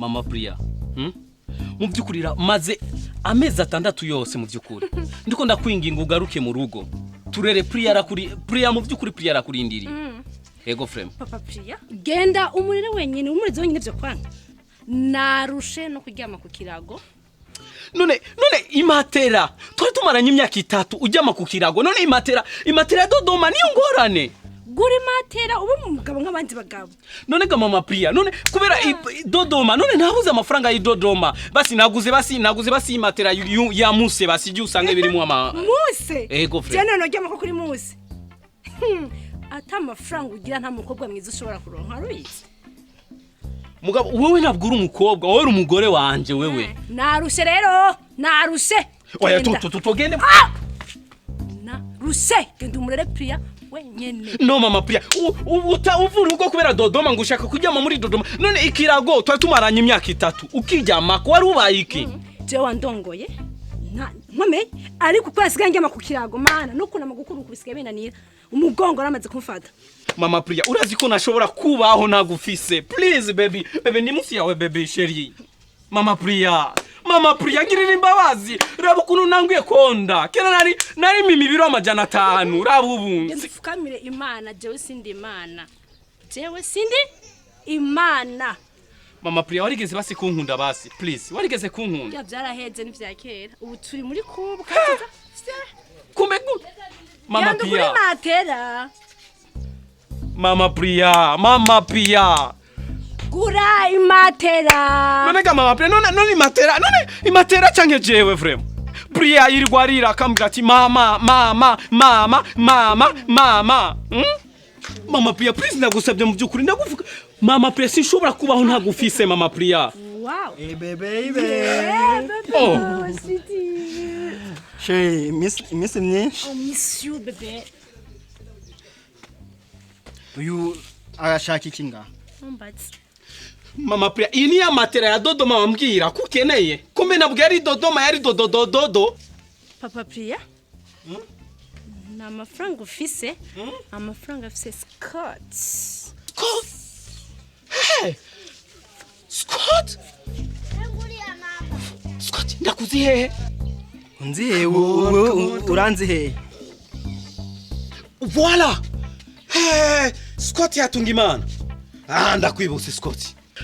Mama Priya, Mu by'ukuri maze amezi 6 yose, mu by'ukuri ndiko ndakwinginga ugaruke mu rugo turere Priya. Arakuri Priya, mu by'ukuri Priya arakurindiriye. Ego frame. Papa Priya, genda umurere wenyine, umureze wenyine. Vyo kwanga, narushe no kuryama ku kirago. None imatera twari tumaranye imyaka 3 uryama ku kirago, none imatera ya Dodoma niyo ngorane? Gura imatera, ube umugabo nk'abandi bagabo. None ga mama Priya, none kubera Dodoma, none ntabuze amafaranga y'Idodoma, basi naguze, basi naguze, basi imatera ya muse, basi ijya usanga birimo ama Muse? Ego frame. Je none uryama ko kuri muse? Ata amafaranga ugira, nta mukobwa mwiza ushobora kuronka, ruyizi. Mugabo wowe ntabwo uri umukobwa, wowe uri umugore wanje wewe. Narushe rero, narushe. Oya. Genda. Tugende. Narushe, genda umurere Priya wenyene. No, mama Priya, uva urugo kubera Dodoma, ngo ushaka kuryama muri Dodoma. None ikirago twari tumaranye imyaka 3 ukiryama ko wari ubaye iki? Jewe wandongoye nkomeye, ariko uko nasigaye ndyama ku kirago, mana, no kunama gukura uku bisigaye binanira, umugongo waramaze kumfata. Mama Priya, urazi ko nashobora kubaho ntagufise. Please baby, baby, ni munsi yawe baby, chérie. Mama Priya, mama Priya, ngirira imbabazi. Raba ukuntu nanguye konda. Kera nari mimi ibiro 500, raba ubu. Genda ufukamire Imana. Jewe sindi Imana, jewe sindi Imana. Mama Priya, warigeze basi kunkunda? Basi please, warigeze kunkunda? Ya, byaraheze, n'ivya kera. Ubu turi muri kubu. Kumbe mama Genda ugure Priya. matera. Mama Priya, mama Priya. Gura imatera. None ga mama Priya, none imatera, none imatera canke jewe? Vraiment, Priya yirirwa arira akambwira ati: "Mama, mama, mama, mama, mama." Mama Priya, please, ndagusabye, mu by'ukuri ndaguvuga. Mama Priya, sinshobora kubaho ntagufise, mama Priya. Wow. Hey, baby. Oh. Sweetie. Chérie, iminsi myinshi. Oh, miss you, bébé. Uyu arashaka iki ngaha? Ntumbaze. Mama Priya, iyi ni ya matera ya Dodoma wambwira ko ukeneye. Kumbe nabwo yari Dodoma, yari dododododo. Papa Priya, ni amafaranga ufise, amafaranga afise Scott. Scott! Hey! Scott! Scott, ndakuzi hehe? Unzi hehe? Wewe uranzi hehe? Voilà! Hey! Scott yatunga Imana. Ah, ndakwibutse Scott.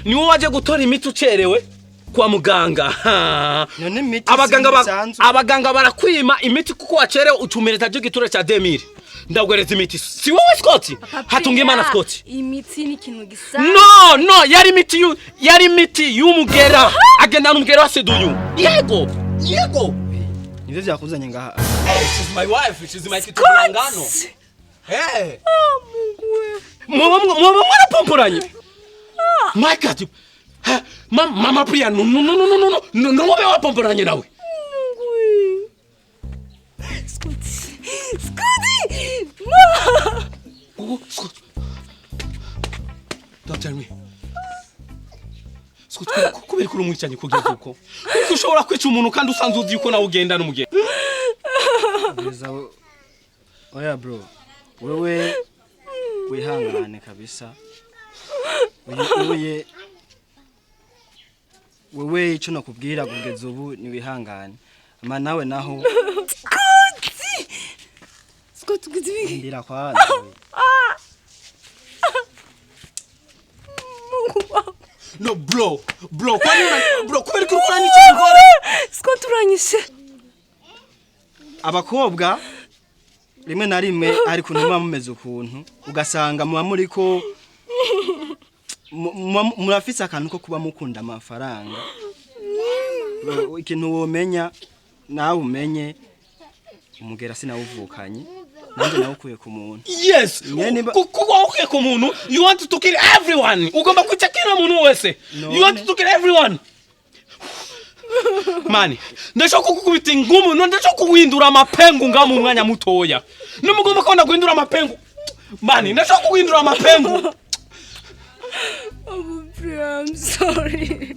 Ni wowe waje gutora imiti ucerewe kwa muganga. Ha. None imiti Abaganga ba bisanzwe. Abaganga barakwima imiti kuko wacerewe, utumereza cyo gitura cya 2000. Ndaguhereza imiti. Si wowe Scott? Hatunga Imana Scott. Imiti ni ikintu gisa. No, yari imiti y'umugera. Agenda n'umugera wa seduyu. Yego. Yego. Nivyo vyakuzanye ngaha? Hey, she's my wife, she's my kitu ngano. Hey. Oh, Mungu we. Mwoba mwarapomporanye. My God. Ha, Mama Priya, no, no, no, no, no, no, no, no, wowe wapomporanye nawe. Mungu we. Scott. Scotty! No! Oh, Scott. Don't tell me. Scott, kubera ko uri umwicanyi kugeza uko? Kuko ushobora kwica umuntu kandi usanzwe uzi yuko nawe ugenda n'umugenda. Kugeza oya bro, wewe wihangane kabisa. Uyu uye wewe, ico nakubwira kugeza ubu ni wihangane, ama nawe naho. Scott, ugize Ndira kwanza we. Mungu wangu. No bro, bro, kwani bro, kubera ko uranyica umugore? Scott, uranyishe. Abakobwa rimwe na rimwe hari ukuntu muba mumeze ukuntu, ugasanga muba muriko murafise akantu ko kuba mukunda amafaranga. Bro, ikintu womenya nawe umenye, umugera sinawuvukanye, nanjye nawukuye ku muntu. Yes. Nyene Kuko ukwiye ku muntu, you want to kill everyone. Ugomba kwica kila muntu wese. You want to kill everyone. Mani, ndashaka kukubita ingumu, no ndashaka kuguhindura amapengu nga mu mwanya mutoya. Nimugomba ko guhindura amapengu. Mani, ndashaka kuguhindura amapengu. Oh, Priya, I'm sorry.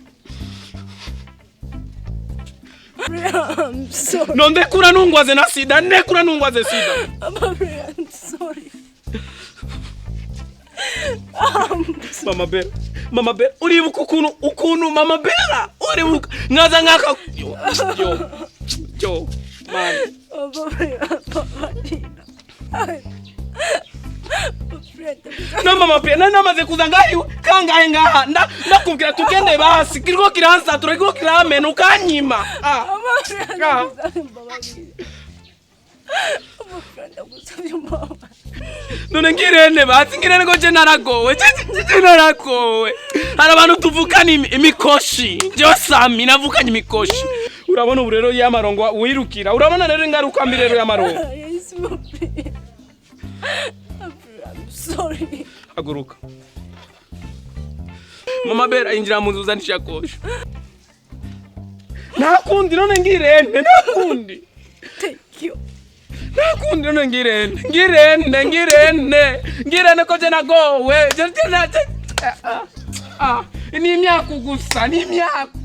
Priya, I'm sorry. No ndekura nungwaze na sida, ndekura nungwaze sida. Priya, I'm sorry. Mama Bella, Mama Bella, uribuka ukuntu Mama Bella, uribuka nkaza nkaka yo yo yo man. Mbabarira. No Mama Bella, nari namaze kuza ngaha iwe kangahe ngaha, ndakubwira tugende basi, kiriko kiransatura, kiriko kiramena, ukanyima. Ah. Ah. None ngirene basi, ngirene ko je naragowe, je naragowe. Hari abantu tuvukana imikoshi, jewe Sami navukanye imikoshi. Urabona ubu rero y'amarongo wirukira, urabona rero ingaruka mbi rero y'amarongo. Sorry. Haguruka Mama Bera, injira mu nzu uzane ishakoshi. Nta kundi, none ngirente, nta kundi. Thank you. Nta kundi, none ngirente, ngirente, ngirente, ngirente ko je nagowe, je je na je ah, ah, ni imyaku gusa, ni imyaku.